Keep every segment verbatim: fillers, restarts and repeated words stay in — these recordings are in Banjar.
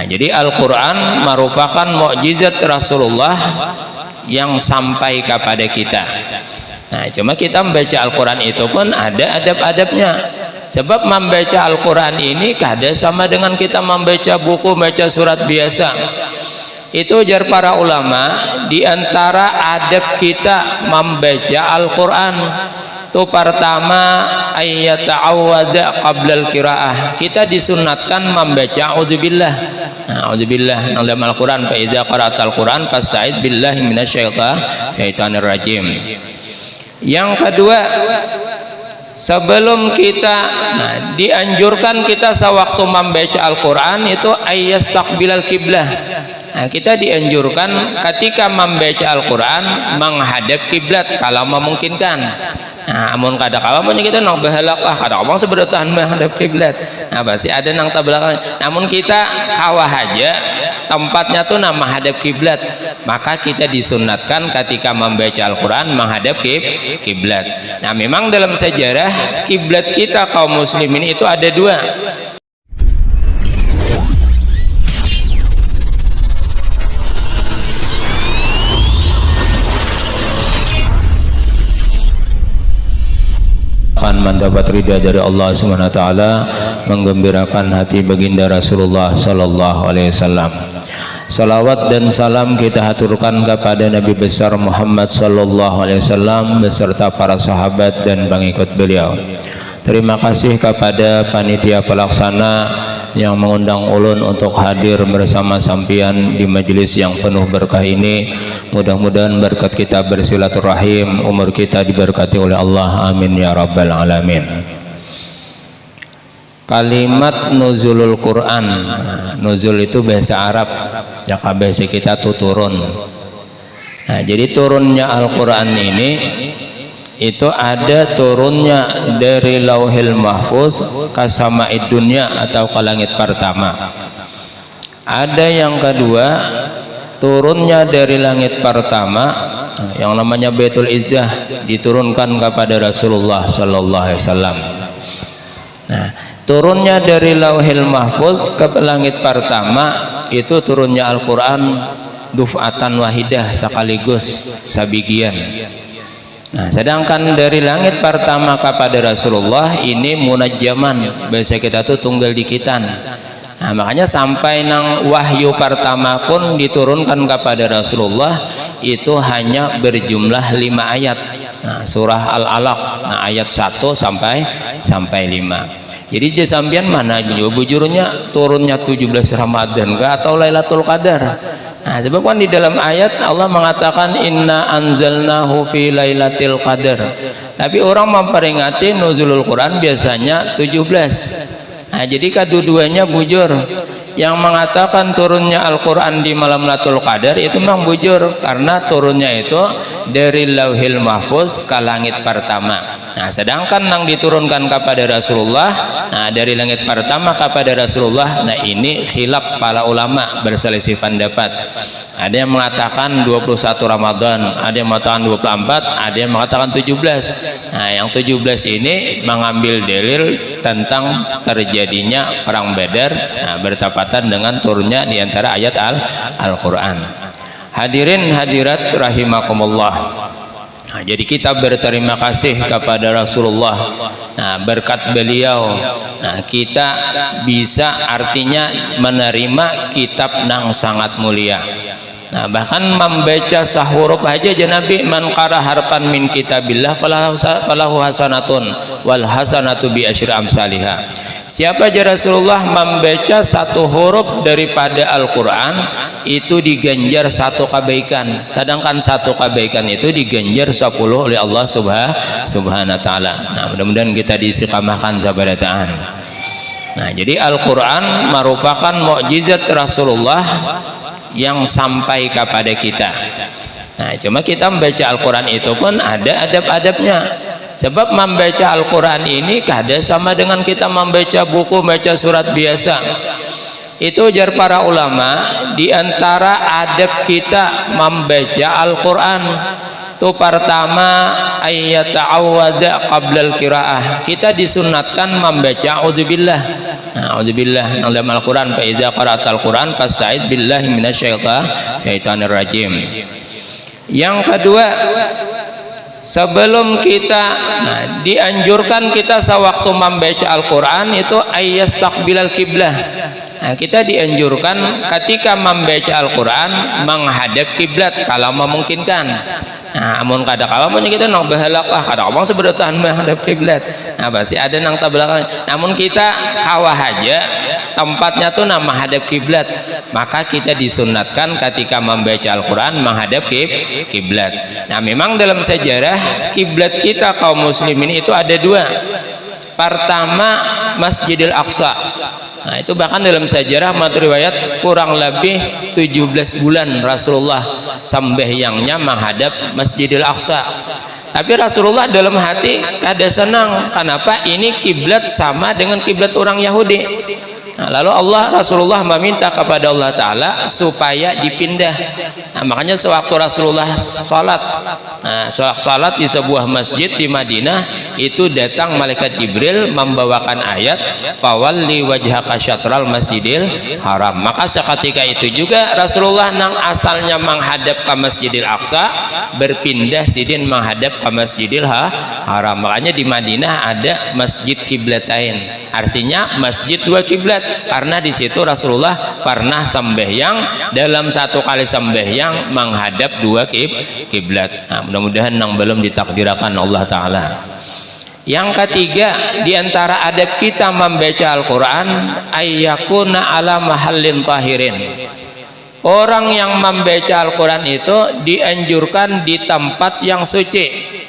Jadi Al-Quran merupakan mukjizat Rasulullah yang sampai kepada kita. Nah, cuma kita membaca Al-Quran itu pun ada adab-adabnya. Sebab membaca Al-Quran ini kada sama dengan kita membaca buku, baca surat biasa. Itu ujar para ulama, di antara adab kita membaca Al-Quran tu pertama, ayyata'awwada qablal qiraah. Kita disunatkan membaca a'udzubillah. Nah, a'udzubillah nang dalam Al-Quran, fa idza qara'tal Quran fasta'id billahi minasyaitonir rajim. Yang kedua, sebelum kita, nah, dianjurkan kita sewaktu membaca Al-Quran itu ayyastaqbilal kiblah. Nah, kita dianjurkan ketika membaca Al-Quran menghadap kiblat kalau memungkinkan. Nah, amun kada kawa, amunnya kita nang bahalak, ah, kada kawa seberatahan menghadap kiblat. Nah, pasti ada nang tabelakang. Namun kita kawa haja, tempatnya tuh nah menghadap kiblat. Maka kita disunatkan ketika membaca Al-Quran menghadap kib-, kiblat. Nah, memang dalam sejarah kiblat kita kaum muslimin itu ada dua. Akan mendapat ridha dari Allah Subhanahu wa Ta'ala, menggembirakan hati baginda Rasulullah Sallallahu Alaihi Wasallam. Salawat dan salam kita haturkan kepada Nabi besar Muhammad Sallallahu Alaihi Wasallam beserta para sahabat dan pengikut beliau. Terima kasih kepada panitia pelaksana yang mengundang ulun untuk hadir bersama sampian di majelis yang penuh berkah ini. Mudah-mudahan berkat kita bersilaturahim, umur kita diberkati oleh Allah. Amin ya rabbal alamin. Kalimat nuzulul Quran. Nah, nuzul itu bahasa Arab. Ya, bahasa kita tuh turun. Nah, jadi turunnya Al-Quran ini itu ada turunnya dari Lauhil Mahfuz ke samaid dunia atau ke langit pertama. Ada yang kedua, turunnya dari langit pertama, yang namanya Baitul Izzah, diturunkan kepada Rasulullah Sallallahu Alaihi Wasallam. Nah, turunnya dari Lauhil Mahfuz ke langit pertama itu turunnya Al-Quran duf'atan wahidah, sekaligus, sabigian. Nah, sedangkan dari langit pertama kepada Rasulullah ini munajjaman, bahasa kita tuh tunggal dikitan. Nah, makanya sampai nang wahyu pertama pun diturunkan kepada Rasulullah itu hanya berjumlah lima ayat. Nah, surah Al-Alaq, nah, ayat satu sampai, sampai lima. Jadi, jar sampian mana jua bujurnya turunnya tujuh belas Ramadan kah atau Lailatul Qadar? Nah, sebab kan di dalam ayat Allah mengatakan, "Inna anzalnahu fi lailatil qadar." Tapi orang memperingati nuzulul Quran biasanya tujuh belas. Nah, jadi kaduduanya bujur. Yang mengatakan turunnya Al-Quran di malam Lailatul Qadar itu memang bujur, karena turunnya itu dari Lauhil Mahfuz ke langit pertama. Nah, sedangkan nang diturunkan kepada Rasulullah, nah, dari langit pertama kepada Rasulullah, nah, ini khilaf para ulama, berselisih pendapat. Ada yang mengatakan dua puluh satu Ramadan, ada yang mengatakan dua puluh empat, ada yang mengatakan tujuh belas. Nah, yang tujuh belas ini mengambil dalil tentang terjadinya perang Badar, nah, bertepatan dengan turunnya di antara ayat Al-, Al-Quran. Hadirin hadirat rahimakumullah. Nah, jadi kita berterima kasih kepada Rasulullah. Nah, berkat beliau, nah, kita bisa artinya menerima kitab nang sangat mulia. Nah, bahkan membaca sahuruf aja, jar Nabi, "Man qara harfan min kitabillah falahu sa-, falahu hasanatun wal hasanatu bi asyri amsaliha." Siapa, jar Rasulullah, membaca satu huruf daripada Al-Quran, itu diganjar satu kebaikan. Sedangkan satu kebaikan itu diganjar sepuluh oleh Allah Subha-, Subhanahu wa Ta'ala. Nah, mudah-mudahan kita diistiqamahkan sabarataan. Nah, jadi Al-Quran merupakan mukjizat Rasulullah yang sampai kepada kita. Nah, cuma kita membaca Al-Quran itu pun ada adab-adabnya. Sebab membaca Al-Quran ini kada sama dengan kita membaca buku, baca surat biasa. Itu ujar para ulama, di antara adab kita membaca Al-Quran Itu pertama, ayyata'awwadza qablal qiraah. Kita disunatkan membaca a'udzubillah. Nah, a'udzubillah nang dalam Al-Qur'an, fa idza qara'tal Qur'an fasta'id billahi minasy syaitha-, syaitanir rajim. Yang kedua, sebelum kita, nah, dianjurkan kita sewaktu membaca Al-Qur'an itu ayyastaqbilal qiblah. Nah, kita dianjurkan ketika membaca Al-Qur'an menghadap kiblat kalau memungkinkan. Nah, amun kada kawa, amunnya kita nang bahalak, ah, kada kawa seberatahan menghadap kiblat. Nah, pasti ada nang tabelakang. Namun kita kawa haja tempatnya tuh nah menghadap kiblat. Maka kita disunatkan ketika membaca Al-Qur'an menghadap kib-, kiblat. Nah, memang dalam sejarah kiblat kita kaum muslimin itu ada dua. Pertama, Masjidil Aqsa. Nah, itu bahkan dalam sejarah menurut riwayat kurang lebih tujuh belas bulan Rasulullah sambahyangnya menghadap Masjidil Aqsa. Tapi Rasulullah dalam hati kada senang. Kenapa? Ini kiblat sama dengan kiblat orang Yahudi. Nah, lalu Allah, Rasulullah meminta kepada Allah Ta'ala supaya dipindah. Nah, makanya sewaktu Rasulullah salat, nah, sewaktu salat di sebuah masjid di Madinah, itu datang malaikat Jibril membawakan ayat, "Fawalli wajhaka syatral Masjidil Haram." Maka seketika itu juga Rasulullah nang asalnya menghadap ke Masjidil Aqsa berpindah sidin menghadap ke Masjidil Ha-, Haram. Makanya di Madinah ada Masjid Kiblatain. Artinya masjid dua kiblat, karena di situ Rasulullah pernah sembahyang, dalam satu kali sembahyang menghadap dua kib-, kiblat. Nah, mudah-mudahan nang belum ditakdirakan Allah Ta'ala. Yang ketiga, di antara adab kita membaca Al-Quran, ayyakuna ala mahallin tahirin. Orang yang membaca Al-Quran itu dianjurkan di tempat yang suci.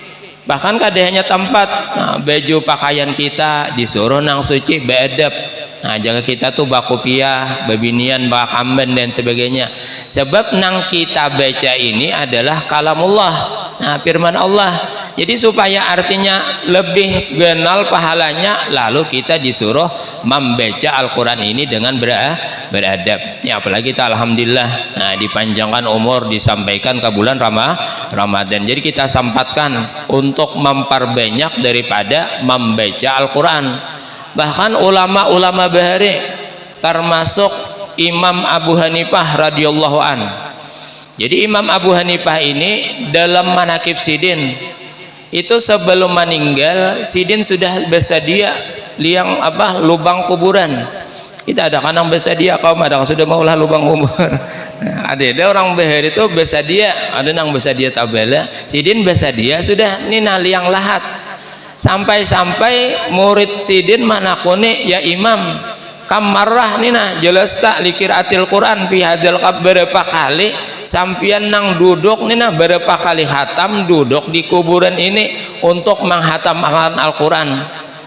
Bahkan kada hanya tempat, nah, baju pakaian kita disuruh nang suci, beadab. Nah, jaga kita tuh bakupiah, bebinian, bakamban, dan sebagainya. Sebab nang kita baca ini adalah kalamullah. Nah, firman Allah. Jadi supaya artinya lebih ganal pahalanya, lalu kita disuruh membaca Al-Quran ini dengan bera-, beradab. Ya, apalagi kita alhamdulillah, nah, dipanjangkan umur, disampaikan ke bulan Rama-, Ramadan. Jadi kita sempatkan untuk memperbanyak daripada membaca Al-Quran. Bahkan ulama-ulama bahari, termasuk Imam Abu Hanifah radhiyallahu an. Jadi Imam Abu Hanifah ini dalam manakib sidin, itu sebelum meninggal, sidin sudah bersedia liang apa, lubang kuburan. Kita ada kanang bersedia, kaum ada sudah maulah lubang kubur. Ada, ada orang bahari itu bersedia, ada nang bersedia tabala. Sidin bersedia sudah, ni nah liang lahat. Sampai-sampai murid sidin manakuni, "Ya Imam, kam marrah ni nah, jelas tak likir atil Quran fi hadal kab-, berapa kali sampian nang duduk ni nah, berapa kali hatam duduk di kuburan ini untuk menghatamkan Al-Quran?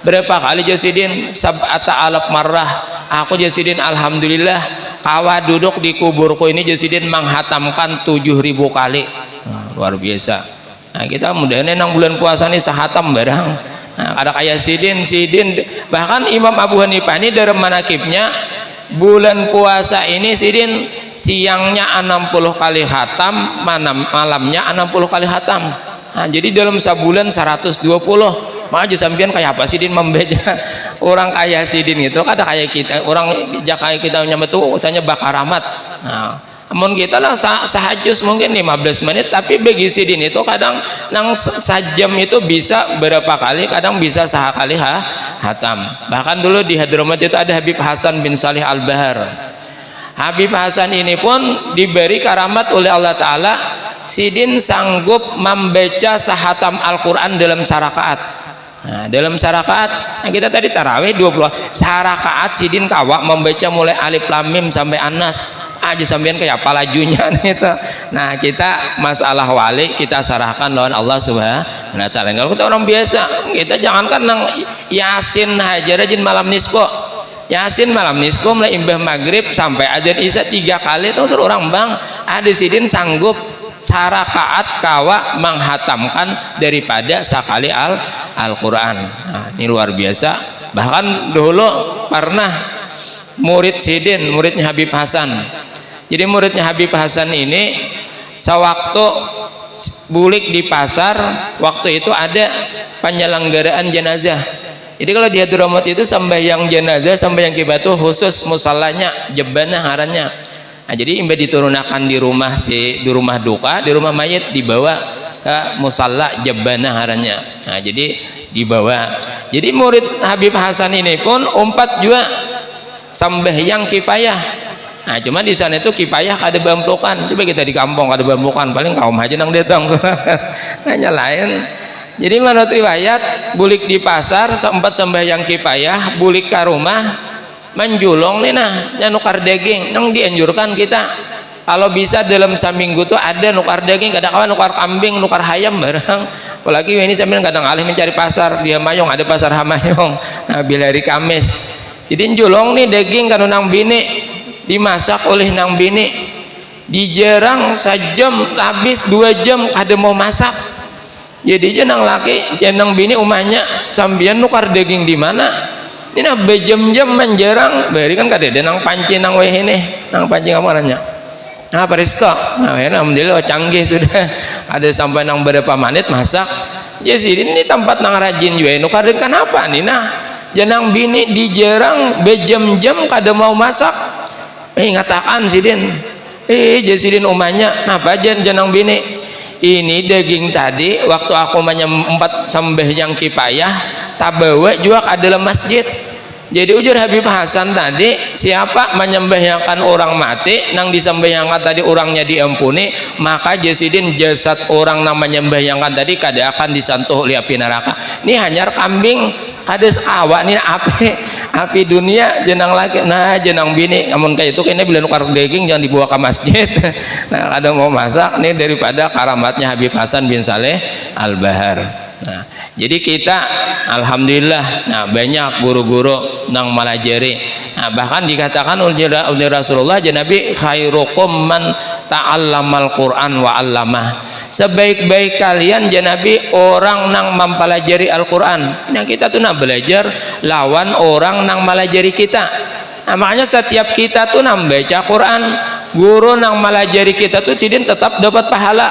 Berapa kali?" Jar sidin, "Sab'ata alaf marrah." Aku, jar sidin, alhamdulillah, kawa duduk di kuburku ini, jar sidin, menghatamkan tujuh ribu kali. Nah, luar biasa. Nah, kita mudahan nang bulan puasa ni sahatam barang. Nah, kada kaya sidin, sidin, bahkan Imam Abu Hanifah ni dalam manakibnya, bulan puasa ini sidin siangnya enam puluh kali khatam, manam-, malamnya enam puluh kali khatam. Nah, jadi dalam sabulan seratus dua puluh. Maka aja sampian kaya apa sidin membaca orang kaya sidin itu, kada kaya kita, orang ja kaya kita nyambat tu usahanya bakaramat. Nah, amun kita lah sa-, sahajus mungkin lima belas menit, tapi bagi sidin itu kadang nang sa-, sajam itu bisa berapa kali, kadang bisa sahakali ha-, hatam. Bahkan dulu di Hadramaut itu ada Habib Hasan bin Saleh Al-Bahar. Habib Hasan ini pun diberi karamat oleh Allah Ta'ala, sidin sanggup membaca sahatam Al-Quran dalam sarakaat. Nah, dalam sarakaat, nah, kita tadi tarawih dua puluh, sarakaat sidin kawa membaca mulai Alif Lam Mim sampai Anas. Aja sampian kaya apa lajunya nih itu. Nah, kita masalah wali kita sarahkan lawan Allah Subhanahu wa Ta'ala. Kalau kita orang biasa, kita jangankan nang Yasin haja rajin malam nisfu. Yasin malam nisfu mulai imbah maghrib sampai adzan isya tiga kali tuh suruh orang bang. Ada sidin sanggup sarakaat kawa menghatamkan daripada sakali al Al-Quran. Nah, ini luar biasa. Bahkan dulu pernah murid sidin, muridnya Habib Hasan. Jadi muridnya Habib Hasan ini sewaktu bulik di pasar, waktu itu ada penyelenggaraan jenazah. Jadi kalau di Hadramaut itu sambahyang jenazah, sambahyang kipayah itu khusus musallanya, jebanah ngarannya. Nah, jadi imbah diturunakan di rumah si di rumah duka, di rumah mayit, dibawa ke musalla jebanah ngarannya. Nah, jadi dibawa. Jadi murid Habib Hasan ini pun umpat juga sambahyang kipayah. Nah, cuma di sana itu kipayah kada baamplukan. Coba kita di kampung kada baamplukan, paling kaum haja nang datang. Nanya lain. Jadi menurut riwayat, bulik di pasar, sempat sambahyang kipayah, bulik ke rumah, manjulung nih nah, nyanukar daging, nang dianjurkan kita. Kalau bisa dalam seminggu tuh ada nukar daging, kada kawa nukar kambing, nukar hayam barang. Apalagi ini sambil kadang alih mencari pasar, di Hamayung ada pasar Hamayung. Nah, bila hari Kamis. Jadi njulung nih daging kanu nang bini, dimasak oleh nang bini. Dijarang sajam, habis dua jam kada mau masak. Jadi aja nang laki, ya nang bini umanya, sambian nukar daging di mana? Ini nah bejam-jam manjarang, bari kan kada ada nang panci nang weh ini, nang panci kamarnya. Nah, presto. Nah, ya, alhamdulillah canggih sudah. Ada sampai nang berapa menit masak. Ya sih ini tempat nang rajin juga nukar daging. Kenapa nih nah? Janang bini dijarang bejam-jam kada mau masak. Eh, ingatakan sidin. Eh, jar sidin umanya, napa jar janang bini? Ini daging tadi waktu aku manyempat sambahyang kipayah, tabawa jua ka dalam masjid. Jadi ujar Habib Hasan tadi, siapa manyambahyangkan orang mati, nang disambahyangkan tadi orangnya diampuni, maka jar sidin jasad orang nang manyambahyangkan tadi kada akan disantuh oleh api neraka. Ini hanyar kambing. Kada sekawa nih api, api dunia jenang laki, nah jenang bini, amun kayak itu kayaknya bila nukar daging jangan dibawa ke masjid. Nah, kada mau masak nih daripada karamatnya Habib Hasan bin Saleh Al Bahar. Nah, jadi kita alhamdulillah, nah banyak guru-guru nang malajari. Nah, bahkan dikatakan oleh, oleh Rasulullah, Nabi, khairukum man ta'allamal Quran wa allamah. Sebaik-baik kalian, jar Nabi, orang nang mempelajari Al-Quran. Nah, kita tuh nah belajar lawan orang nang melajari kita. Nah, makanya setiap kita tuh nang baca Quran, guru nang melajari kita tuh sidin tetap dapat pahala.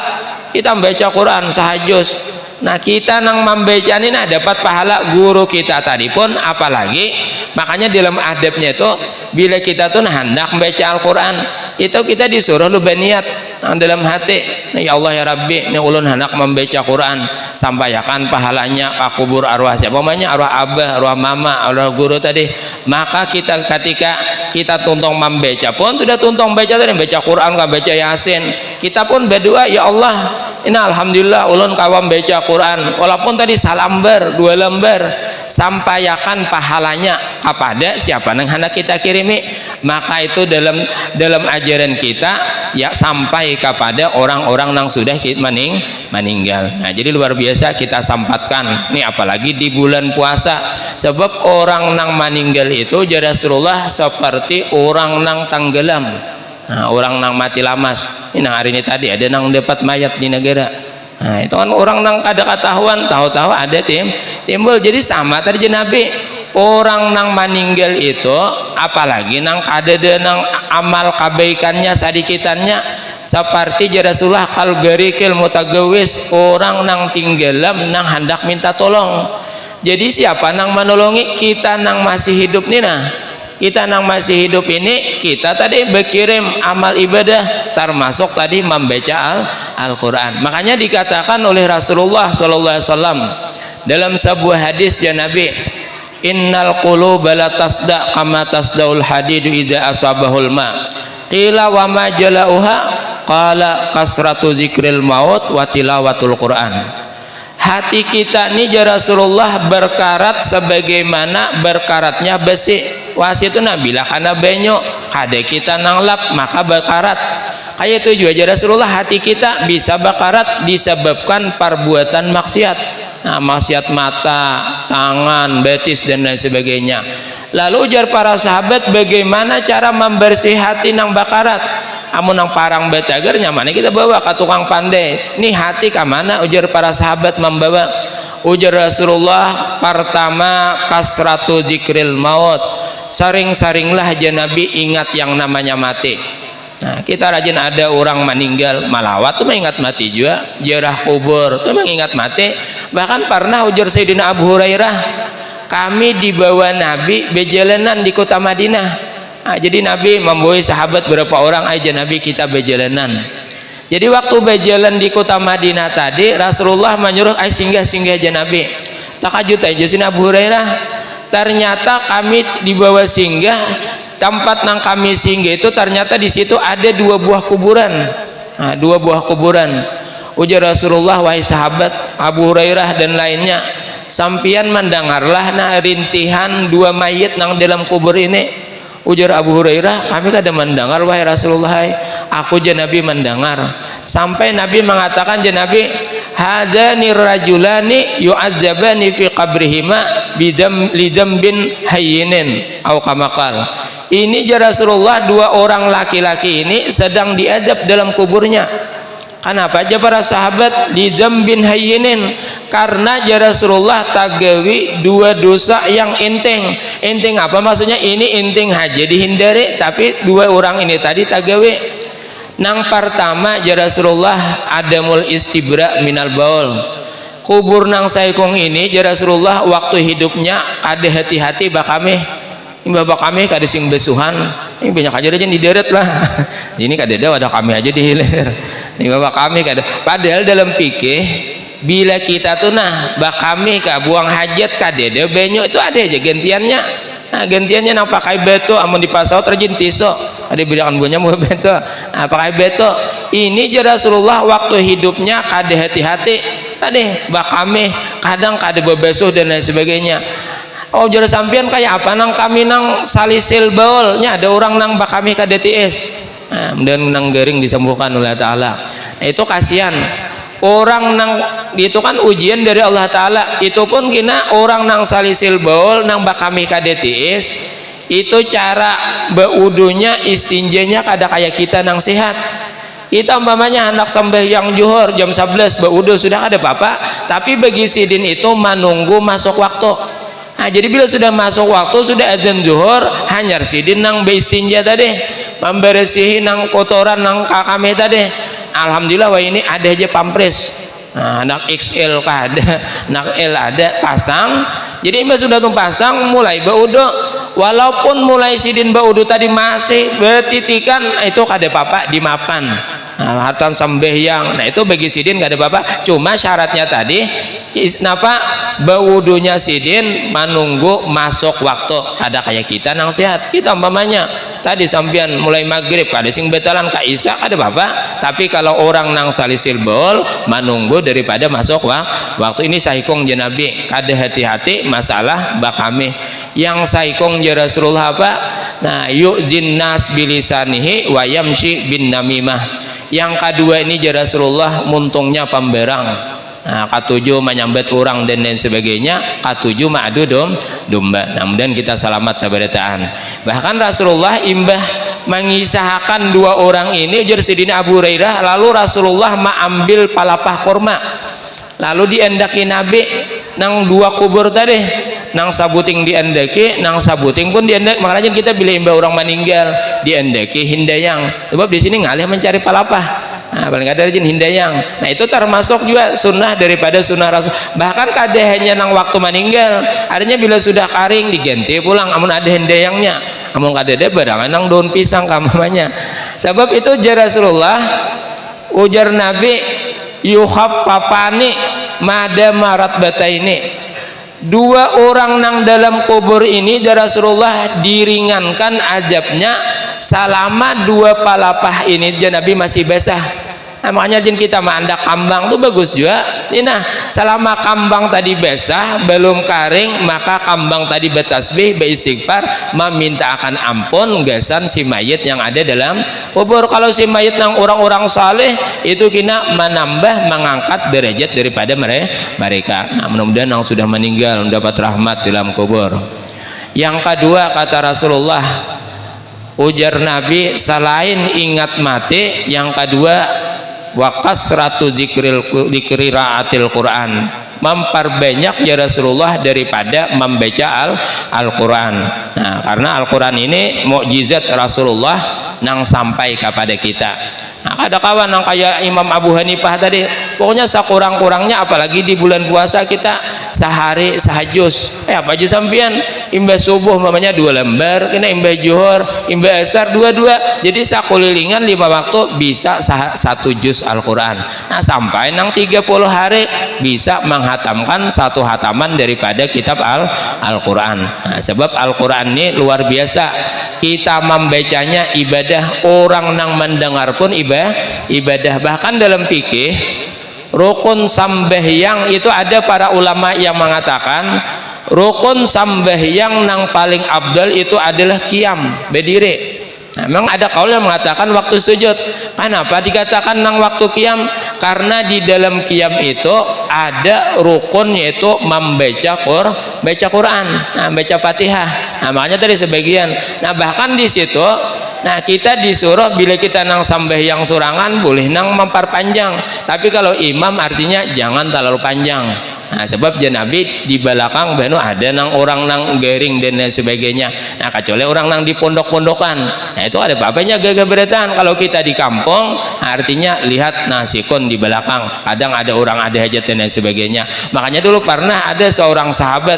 Kita baca Quran sahajus. Nah, kita nang membaca ini nah dapat pahala guru kita tadi pun, apalagi makanya dalam adabnya itu bila kita tuh nah hendak membaca Al-Quran itu kita disuruh lu berniat. Nang dalam hati, "Ya Allah ya Rabbi, ni ulun handak mambaca Quran, sampaiakan pahalanya ka kubur arwah siapa, umpamanya arwah abah, arwah mama, arwah guru tadi." Maka kita ketika kita tuntung mambaca pun sudah tuntung baca tadi, baca Quran kah, baca Yasin, kita pun berdoa, "Ya Allah, ini alhamdulillah ulun kawa membaca Quran, walaupun tadi salambar, dua lambar, sampaiakan pahalanya kepada siapa nang hendak kita kirimi." Maka itu dalam dalam ajaran kita ya sampai kepada orang-orang yang sudah ki- mening meninggal. Nah, jadi luar biasa kita sampatkan. Nih apalagi di bulan puasa. Sebab orang nang meninggal itu jar Rasulullah seperti orang nang tenggelam. Nah, orang nang mati lamas. Ini nang hari ini tadi ada nang dapat mayat di negara. Nah, itu kan orang nang kada ketahuan, tahu-tahu ada tim timbul. Jadi sama tadi Nabi, orang nang meninggal itu, apalagi nang kada ada nang amal kebaikannya sadikitannya, seperti jar Rasulullah kal garikil mutagawis, orang nang tinggalam nang hendak minta tolong. Jadi siapa nang menolongi kita nang masih hidup ni nah? Kita nang masih hidup ini, kita tadi berkirim amal ibadah, termasuk tadi membaca Al Al-Quran. Makanya dikatakan oleh Rasulullah Sallallahu Alaihi Wasallam dalam sebuah hadis, jar Nabi, "Innal quluba la tasda kama tasdaul hadidu idza asabahul ma." Qila wa ma jalauha, qala kasratu zikril maut wa tilawatul Quran. Hati kita ni, jar Rasulullah, berkarat sebagaimana berkaratnya besi. Wasi itu nah bila kana banyu, kada kita nanglap maka berkarat. Kaya itu juga, jar Rasulullah, hati kita bisa berkarat disebabkan perbuatan maksiat. Nah, maksiat mata, tangan, betis dan lain sebagainya. Lalu ujar para sahabat, bagaimana cara membersih hati nang bakarat? Amun nang parang batagar, nyamannya kita bawa ke tukang pandai. Nih hati ke mana, ujar para sahabat membawa. Ujar Rasulullah, pertama kasratu dzikril maut. Sering-seringlah, jar Nabi, ingat yang namanya mati. Nah, kita rajin ada orang meninggal, malawat tu mengingat mati juga, ziarah kubur tu mengingat mati. Bahkan pernah ujar Sayyidina Abu Hurairah, "Kami dibawa Nabi bejalanan di kota Madinah." Nah, jadi Nabi membawai sahabat berapa orang, "Aja Nabi, kita bejalanan." Jadi waktu bejalan di kota Madinah tadi, Rasulullah menyuruh, "Ai singgah, singgah aja Nabi." Takajut aja sini Abu Hurairah. Ternyata kami dibawa singgah, tempat nang kami singgah itu ternyata di situ ada dua buah kuburan. Nah, dua buah kuburan. Ujar Rasulullah, "Wahai sahabat Abu Hurairah dan lainnya, sampian mendengarlah nah rintihan dua mayit nang dalam kubur ini." Ujar Abu Hurairah, "Kami kada mendengar, wahai Rasulullah, hai. Aku ja Nabi mendengar." Sampai Nabi mengatakan ja Nabi, "Hadani rajulani yu'adzabani fi qabrihima bidam lidam bin hayyinin." Au kamakal. Ini ja Rasulullah, dua orang laki-laki ini sedang diazab dalam kuburnya. Kenapa aja para sahabat? Di bin hayyinin. Karena ja Rasulullah tagawi dua dosa yang inting. Inting apa maksudnya? Ini inting aja dihindari, tapi dua orang ini tadi tagawi. Nang pertama ja Rasulullah adamul istibra minal baul. Kubur nang saikung ini ja Rasulullah waktu hidupnya kada hati-hati bakamih. Imbah bakamih kada sing besuhan, ini banyak aja aja di deret lah. Ini kada ada wadah kami aja di hilir. Imbah bakamih kada. Padahal dalam fikih, bila kita tuh nah bakamih kah buang hajat, kada ada banyu itu ada aja gantiannya. Nah, gantiannya nang pakai batu, amun di pasau terjun tisu, ada berikan buahnya mau batu. Nah, pakai batu. Ini ja Rasulullah waktu hidupnya kada hati-hati tadi bakamih, kadang kada babasuh dan lain sebagainya. Oh, ujar sampian kaya apa nang kami nang salisil baul? Nya ada urang nang bakamih kada tiis. Nah, dan nang garing disembuhkan oleh Allah Ta'ala. Nah, itu kasihan. Orang nang itu kan ujian dari Allah Ta'ala. Itu pun kina orang nang salisil baul, nang bakamih kada tiis. Itu cara baudunya, istinjanya kada kaya kita nang sehat. Kita umpamanya handak sambahyang juhur jam sebelas baudu sudah kada apa-apa, tapi bagi sidin itu manunggu masuk waktu. Nah, jadi bila sudah masuk waktu, sudah adzan juhur, hanyar sidin nang beistinja tadi, memberesihi nang kotoran nang kakame tadi. Alhamdulillah, wah ini ada aja pampres. Nah, anak X L kada, anak L ada, pasang. Jadi imbah sudah tu pasang, mulai baudu. Walaupun mulai sidin baudu tadi masih betitikan, itu kada apa-apa, dimaafkan. Nah, hatan sembahyang, nah itu bagi sidin kada apa-apa. Cuma syaratnya tadi, is, napa, baudunya sidin manunggu masuk waktu. Kada kayak kita nang sehat. Kita umpamanya tadi sampian mulai maghrib kada sing betalan ka isya kada apa-apa. Tapi kalau orang nang salisil baul manunggu daripada masuk wak-, waktu ini saikung ja Nabi kada hati-hati masalah bakamih. Yang saikung ja Rasulullah apa? Nah, yu'zin nas bilisanihi wa yamshi bin namimah. Yang kedua ini ja Rasulullah muntungnya pemberang. Nah, katuju menyambat orang dan lain sebagainya, katuju mengadu dom, domba. Nah, mudahan kita selamat sabarataan. Bahkan Rasulullah imbah mengisahkan dua orang ini, ujar Sidina Abu Hurairah, lalu Rasulullah mengambil palapah korma. Lalu diandaki Nabi nang dua kubur tadi, nang sabuting diandaki, nang sabuting pun diandaki. Makanya kita bila imbah orang meninggal, diandaki hindayang. Sebab di sini ngalih mencari palapah. Nah, paling kada rajin hindayang. Nah, itu termasuk juga sunnah daripada sunnah Rasul. Bahkan kada hanya nang waktu meninggal, adanya bila sudah karing diganti pulang. Amun ada hindayangnya, amun kada ada barangan nang daun pisang kamamanya. Sebab itu ujar Rasulullah, ujar Nabi, yukhaffafani mada marat bataini. Dua orang nang dalam kubur ini, jar Rasulullah, diringankan ajabnya salama dua palapah ini, jar Nabi, masih basah. Nah, makanya jin kita maandak kambang tu bagus jua. Ini nah, salama kambang tadi basah, balum karing, maka kambang tadi batasbih, baistighfar, mamintaakan ampun gasan si mayit yang ada dalam kubur. Kalau si mayit nang orang-orang saleh, itu kina manambah, mangangkat darajat daripada mere-, mereka. Nah, mudah-mudahan nang sudah maninggal mandapat rahmat di dalam kubur. Yang kadua, kata Rasulullah, ujar Nabi, salain ingat mati, yang kadua, wa kasratu dzikril, dzikri raatil Qur'an, mamparbanyak, ya Rasulullah, daripada mambaca Al-, Al-Qur'an. Nah, karena Al-Qur'an ini mukjizat Rasulullah, nang sampai kapada kita. Nah, kada kawa nang kaya Imam Abu Hanifah tadi. Pokoknya sakurang-kurangnya, apalagi di bulan puasa, kita sahari sahajus. Eh, apa aja sampian? Imbah subuh mamanya dua lambar, kena imbah juhur, imbah asar dua-dua. Jadi sakulilingan lima waktu bisa sah-, satu juz Al-Quran. Nah, sampai nang tiga puluh hari bisa menghatamkan satu hataman daripada kitab Al-, Al-Quran. Nah, sebab Al-Quran ini luar biasa. Kita membacanya ibadah, orang nang mendengar pun iba-, ibadah. Bahkan dalam fikih, rukun sambahyang itu ada para ulama yang mengatakan rukun sambahyang nang paling abdal itu adalah qiyam, berdiri. Nah, memang ada kaul yang mengatakan waktu sujud. Kenapa dikatakan nang waktu qiyam? Karena di dalam qiyam itu ada rukun, yaitu membaca Qur-, baca Quran, nah, baca Fatihah. Nah, makanya tadi sebagian. Nah, bahkan di situ, nah, kita disuruh bila kita nang sambahyang surangan, boleh nang memperpanjang. Tapi kalau imam, artinya jangan terlalu panjang. Nah, sebab jar Nabi di balakang banu ada nang orang nang garing dan lain sebagainya. Nah, kecuali orang nang di pondok-pondokan. Nah, itu ada apa-apanya gagah berataan. Kalau kita di kampung, artinya lihat nah sikun di balakang. Kadang ada orang ada hajat dan lain sebagainya. Makanya dulu pernah ada seorang sahabat,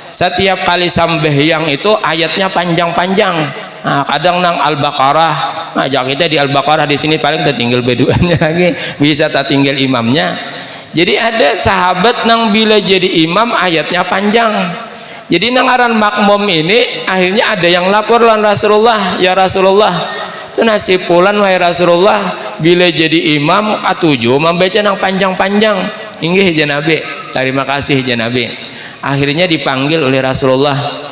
setiap kali sambahyang itu ayatnya panjang-panjang. Nah, kadang nang Al-Baqarah. Nah, jangan kita di Al-Baqarah di sini paling tertinggal beduanya lagi. Bisa tertinggal imamnya. Jadi ada sahabat nang bila jadi imam ayatnya panjang. Jadi nang ngaran makmum ini akhirnya ada yang lapor lawan Rasulullah, "Ya Rasulullah, tu nasib pulan, wahai Rasulullah, bila jadi imam katuju membaca nang panjang-panjang." "Inggih," jar Nabi. "Tarima kasih," jar Nabi. Akhirnya dipanggil oleh Rasulullah.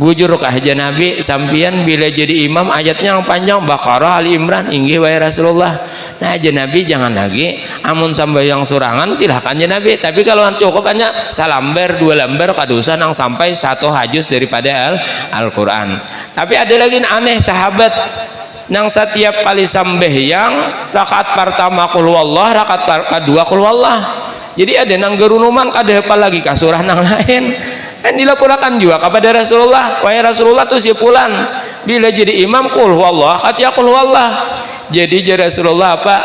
"Bujurkah," jar Nabi, "sampian bila jadi imam ayatnya yang panjang, Baqarah, Ali Imran?" "Inggih, wahai Rasulullah." Nah, jar Nabi, "Jangan lagi. Amun sambahyang surangan, silahkan," jar Nabi. "Tapi kalau cukup hanya salambar, dua lambar, kada usah nang sampai satu hajus daripada Al-, Al-Quran." Tapi ada lagi aneh sahabat nang setiap kali sambahyang, rakaat pertama Qul Huwallah, rakaat par-, kedua Qul Huwallah. Jadi ada nang gerunuman, kada hafal lagi ka surah nang lain. Dan dilaporakan juga kepada Rasulullah, "Wahai Rasulullah, tu si pulan, bila jadi imam Qul Huwallah, katiya Qul Huwallah." Jadi jar Rasulullah apa?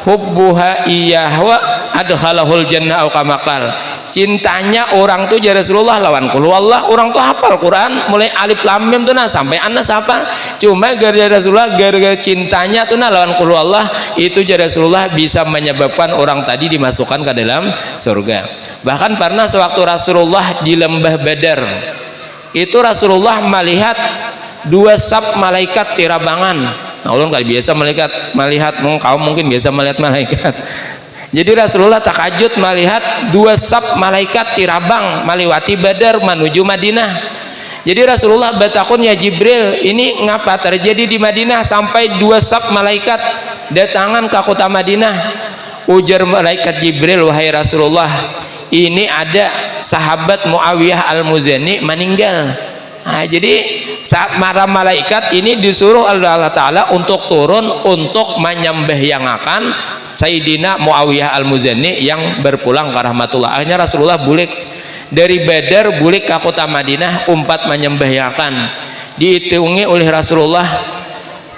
"Hubbuha iyyahu adkhalahul jannah," au kama qal. Cintanya orang tu, jar Rasulullah, lawan Qul Huwallah, orang tu hafal Quran, mulai Alif Lam Mim tu nah, sampai An-Nas hafal. Cuma gara-gara Rasulullah, gara-gara cintanya tu nah lawan Qul Huwallah, itu jar Rasulullah bisa menyebabkan orang tadi dimasukkan ke dalam surga. Bahkan pernah sewaktu Rasulullah di Lembah Badar, itu Rasulullah melihat dua sap malaikat tirabangan. Nah, ulun kada biasa melihat, melihat, mung-, kaum mungkin biasa melihat malaikat. Jadi Rasulullah takajut melihat dua sap malaikat tirabang maliwati Badar manuju Madinah. Jadi Rasulullah batakun, "Ya Jibril, ini ngapa terjadi di Madinah sampai dua sap malaikat datangan ke kota Madinah?" Ujar malaikat Jibril, "Wahai Rasulullah, ini ada sahabat Muawiyah Al-Muzani meninggal." Nah, jadi sa-, para malaikat ini disuruh oleh Allah Ta'ala untuk turun untuk menyembahyangakan Sayyidina Muawiyah Al-Muzani yang berpulang ke rahmatullah. Akhirnya Rasulullah bulik dari Badar, bulik ke kota Madinah, umpat menyembahyangakan. Dihitungi oleh Rasulullah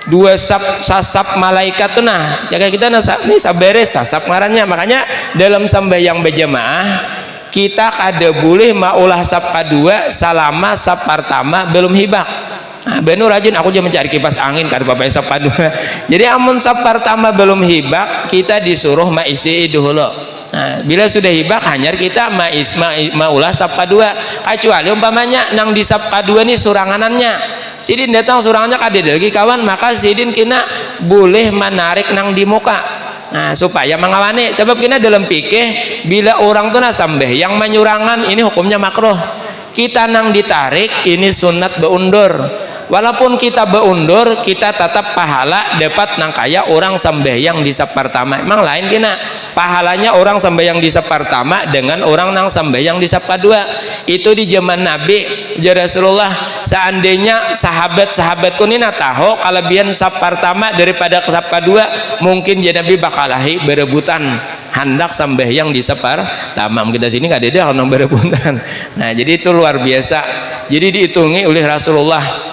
dua sap, sasap malaikat tu nah. Jaga kita nah, sa-, ini sabaris sasap ngarannya. Makanya dalam sambahyang berjamaah, kita kada boleh maulah sap kadua salama sap pertama belum hibak. Nah, banu rajin, aku juga mencari kipas angin, kada apa-apa sap kadua. Jadi amun sap pertama belum hibak, kita disuruh maisi dahulu. Nah, bila sudah hibak, hanyar kita mais-, ma-, maulah sap kadua. Kecuali umpamanya nang di sap kadua ni suranganannya. Sidin datang surangannya, kada ada lagi kawan, maka sidin kena boleh menarik nang di muka. Nah, supaya mengawani. Sebab kena dalam fikih, bila orang tu nah sambahyang manyurangan, ini hukumnya makruh. Kita nang ditarik, ini sunat beundur. Walaupun kita beundur, kita tetap pahala dapat nang kaya orang sambahyang di sap pertama. Emang lain kena. Pahalanya orang sambahyang di sap pertama dengan orang nang sambahyang di sap kedua. Itu di zaman Nabi, jar Rasulullah, seandainya sahabat-sahabatku ni nah tahu kelebihan sap pertama daripada sap kedua, mungkin jar Nabi bakalahi berebutan handak sambahyang di sap pertama. Kita sini kada ada nang berebutan. Nah, jadi itu luar biasa. Jadi dihitungi oleh Rasulullah.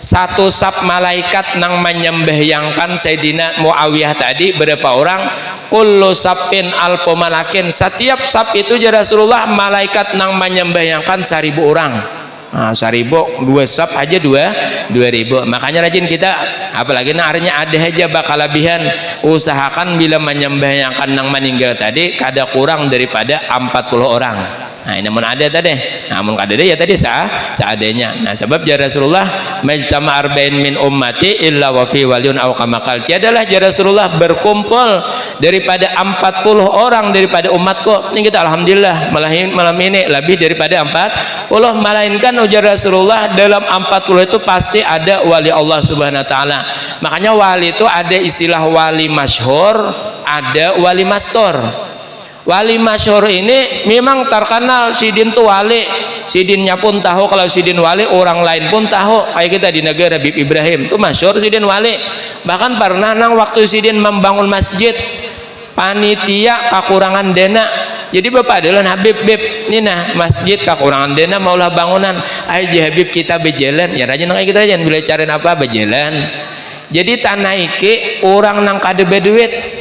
Satu sap malaikat nang manyambahyangkan Sayyidina Muawiyah tadi berapa orang? Kullu sapin alfu malakin, satiap sap itu, jar Rasulullah, malaikat nang manyambahyangkan saribu orang. Nah, saribu, dua sap aja dua, dua ribu. Makanya rajin kita, apalagi nang artinya ada aja bakalabihan, usahakan bila manyambahyangkan nang maninggal tadi kada kurang daripada ampat puluh orang. Nah, ini mun ada tadi. Nah, mun kada ada ya tadi sa-, seadanya. Nah, sebab jar Rasulullah, "Majtama arba'in min ummati illa wa fi waliyun au kama qal." Tiadalah, jar Rasulullah, berkumpul daripada ampat puluh orang daripada umatku. Ini kita alhamdulillah malah in-, malam ini lebih daripada ampat puluh, melainkan ujar Rasulullah dalam ampat puluh itu pasti ada wali Allah Subhanahu wa taala. Makanya wali itu ada istilah wali masyhur, ada wali mastur. Wali masyhur ini memang terkenal, sidin tu wali, sidinnya pun tahu kalau sidin wali, orang lain pun tahu. Kayak kita di negara, Habib Ibrahim tu masyhur sidin wali. Bahkan pernah nang waktu sidin membangun masjid, panitia kakurangan dana. Jadi bapak adalah Habib, Bib, ni nah masjid kakurangan dana, maulah bangunan. Ayo ji Habib kita berjalan, ya rajin kayak kita aja bila cariin apa berjalan. Jadi tanaiki orang nang kada berduit.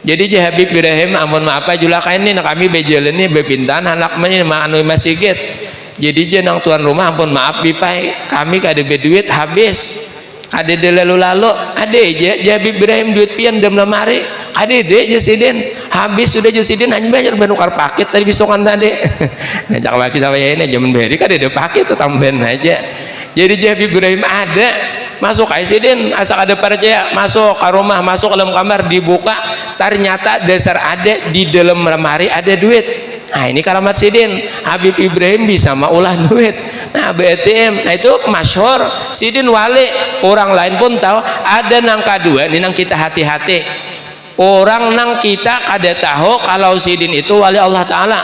Jadi jar Habib Ibrahim, ampun maaf Pak, julakan ni, nah kami bejalan ni bepintaan anak ni ma-, anu masigit. Jadi jar nang tuan rumah, ampun maaf Bipai, kami kada beduit, habis. Kada ada lalu-lalu, ada aja jar Habib Ibrahim duit pian dalam lamari. Kada ada jar sidin, habis sudah jar sidin, hanya banukar pakit tadi bisukan tadi. Nah, cak laki sama ya ini, zaman beri kada ada pakit tu tambahan aja. Jadi jar Habib Ibrahim ada, masuk aja sidin, asa kada percaya, masuk ke rumah, masuk ke dalam kamar, dibuka, ternyata dasar ada di dalam lemari ada duit. Nah, ini karamat sidin, Habib Ibrahim bisa maulah duit. Nah, B T M, nah itu masyhur, sidin wali, orang lain pun tahu. Ada nang kedua, ini nang kita hati-hati. Orang nang kita kada tahu kalau sidin itu wali Allah Ta'ala.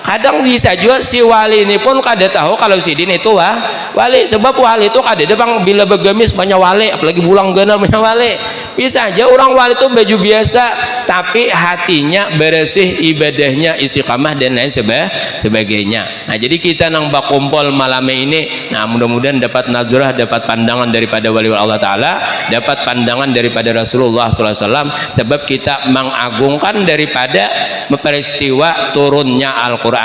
Kadang bisa juga si wali ini pun kada tahu kalau sidin itu wa-, wali. Sebab wali itu kada ada pang bila begamis banyak wali, apalagi bulang ganal banyak wali. Bisa aja orang wali itu baju biasa, tapi hatinya bersih, ibadahnya istiqamah dan lain seba-, sebagainya. Nah, jadi kita nang bakumpul malam ini, nah, mudah-mudahan dapat nadrah, dapat pandangan daripada wali Allah Ta'ala, dapat pandangan daripada Rasulullah sallallahu alaihi wasallam, sebab kita mengagungkan daripada peristiwa turunnya Al-Quran.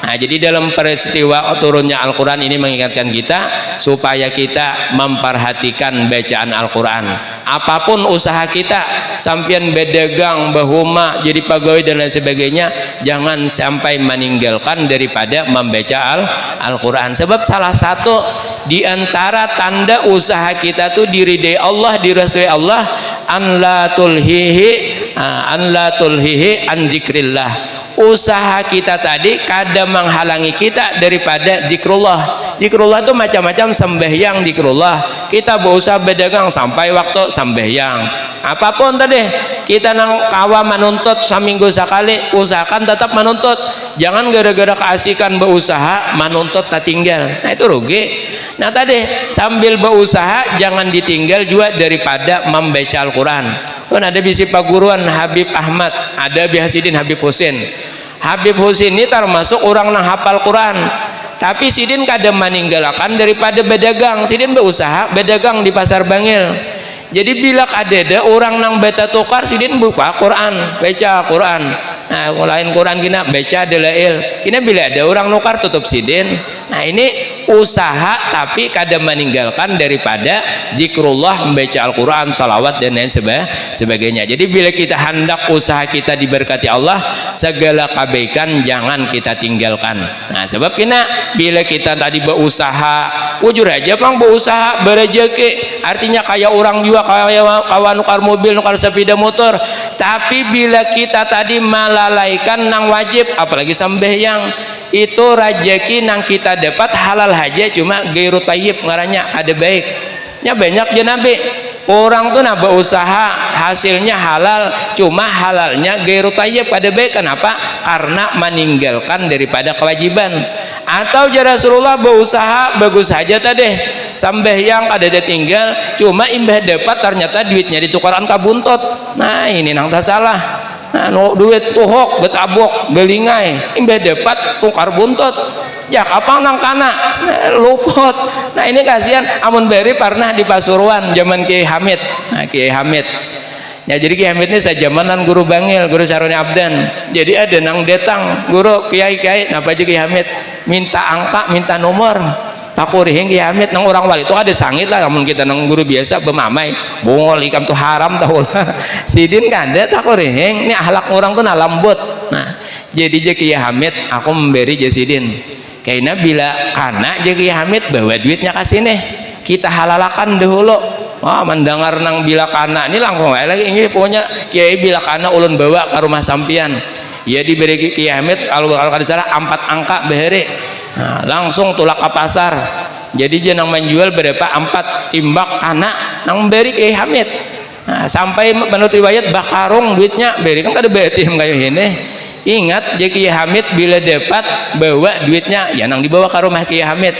Nah, jadi dalam peristiwa turunnya Al-Quran ini mengingatkan kita supaya kita memperhatikan bacaan Al-Quran. Apapun usaha kita, sampian bedagang, bahuma, jadi pegawai dan lain sebagainya, jangan sampai meninggalkan daripada membaca Al-, Al-Quran. Sebab salah satu di antara tanda usaha kita tu diridai Allah, direstui Allah, an la tulhihi, ah, an la tulhihi an dzikrillah. Usaha kita tadi kada menghalangi kita daripada zikrullah. Zikrullah tu macam-macam, sembahyang zikrullah. Kita berusaha berdagang sampai waktu sembahyang. Apapun tadi, kita nang kawa manuntut seminggu sekali, usahakan tetap manuntut. Jangan gara-gara keasikan berusaha, manuntut tatinggal. Nah, itu rugi. Nah, tadi sambil berusaha, jangan ditinggal juga daripada membaca Al-Quran. Kan ada bisi paguruan Habib Ahmad, ada Habib Hasidin, Habib Husin. Habib Husin ni termasuk orang nang hafal Quran. Tapi sidin kada maninggalakan daripada badagang. Sidin bausaha badagang di Pasar Bangil. Jadi bila kadada orang nang batatukar, sidin buka Quran, baca Quran. Nah, lain Quran kina, baca dalail. Kina bila ada orang nukar, tutup sidin. Nah, ini usaha tapi kada maninggalkan daripada zikrullah, membaca Al-Quran, salawat, dan lain seba-, sebagainya. Jadi bila kita handak usaha kita diberkati Allah, segala kebaikan jangan kita tinggalkan. Nah, sebab kina bila kita tadi berusaha, bujur aja pang berusaha, berejeki, artinya kaya orang jua, kaya kawa nukar mobil, nukar sepeda motor, tapi bila kita tadi malalaikan nang wajib, apalagi sambahyang, itu rajaki nang kita dapat halal haja, cuma gairu tayyib ngarannya, kada baik. Nya banyak ja nabi. Orang tu nah bausaha, hasilnya halal, cuma halalnya gairu tayyib, kada baik. Kenapa? Karena maninggalkan daripada kewajiban. Atau jar Rasulullah bausaha, bagus haja tadeh, sambahyang kadada tinggal, cuma imbah dapat ternyata duitnya ditukarkan ka buntut. Nah, ini nang tasalah. Nah, nu duit tuhuk, betabuk, belingai, imbah dapat tukar buntut. Jak apa nang kana luput. Nah, ini kasihan. Amun bari parnah di Pasuruan zaman Kiai Hamid. Nah, Kiai Hamid. Ya, jadi Kiai Hamid ini sajamanan guru Bangil, guru Saruni Abdan. Jadi ada nang datang, "Guru, Kiai, Kiai, napa aja Kiai Hamid? Minta angka, minta nomor." Takurihing Kiai Hamid, nang orang wali itu ada sangit lah, namun kita nang guru biasa bemamai, bungol ikam tuh haram tahu lah. Sidin kada takurihing, ini ahlak orang tuh nah lembut. Nah, jadi aja Kiai Hamid, aku memberi aja sidin. Kaina bila kana aja Kiai Hamid bawa duitnya ke sini. Kita halalakan dahulu. Wah, mendengar nang bila kana ini langkung aja lagi, "Inggih, pokoknya Kiai bila kana ulun bawa ke rumah sampian." Ya diberi Kiai Hamid kalau kalau kada salah empat angka bahari. Nah, langsung tulak ke pasar. Jadi aja nang menjual berapa empat timbak kana nang memberi Kiai Hamid. Nah, sampai menurut riwayat bakarung duitnya, beri kan kada batim kayu ini. Ingat, Jaki Hamid bila dapat bawa duitnya, ya nang dibawa ke rumah Kiai Hamid.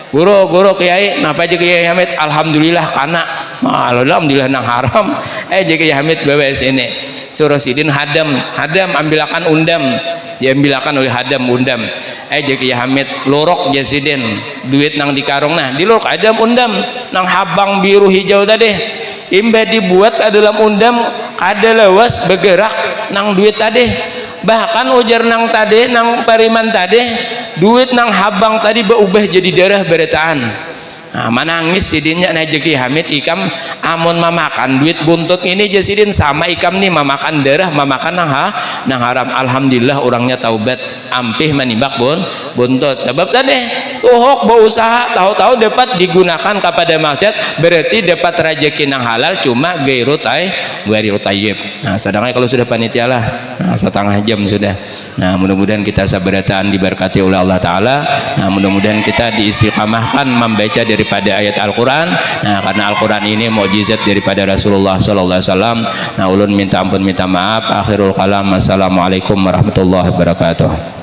"Guru, guru, Kiai, napa aja Kiai Hamid?" "Alhamdulillah kana." "Alhamdulillah nang haram." Eh, Jaki Hamid bawa sini. Suruh sidin hadam, hadam ambilakan undam. Diambilakan oleh hadam undam. Eh, Jaki Hamid, luruk ja sidin duit nang di karung nah, diluruk hadam undam nang habang biru hijau tadi. Imbah dibuat ke dalam undam, kada lawas bergerak nang duit tadi. Bahkan ujar nang tadi, nang pariman tadi, duit nang habang tadi berubah jadi darah berataan. Nah, manangis sidinnya, nah, Jaki Hamid, ikam amun mamakan duit buntut ini, ja sidin, sama ikam nih mamakan darah, mamakan nang ha, nang haram. Alhamdulillah, orangnya taubat, ampih manimbak bun, buntut. Sebab tadi tuhuk berusaha, tahu-tahu dapat digunakan kepada maksiat, berarti dapat rezeki nang halal, cuma gairu tay, gairu tayyib. Nah, sedangkan kalau sudah panitia lah, nah, setengah jam sudah. Nah, mudah-mudahan kita sabarataan diberkati oleh Allah Ta'ala. Nah, mudah-mudahan kita diistiqamahkan membaca daripada ayat Al-Quran. Nah, karena Al-Quran ini mukjizat daripada Rasulullah Sallallahu Alaihi Wasallam. Nah, ulun minta ampun, minta maaf. Akhirul kalam. Assalamualaikum warahmatullahi wabarakatuh.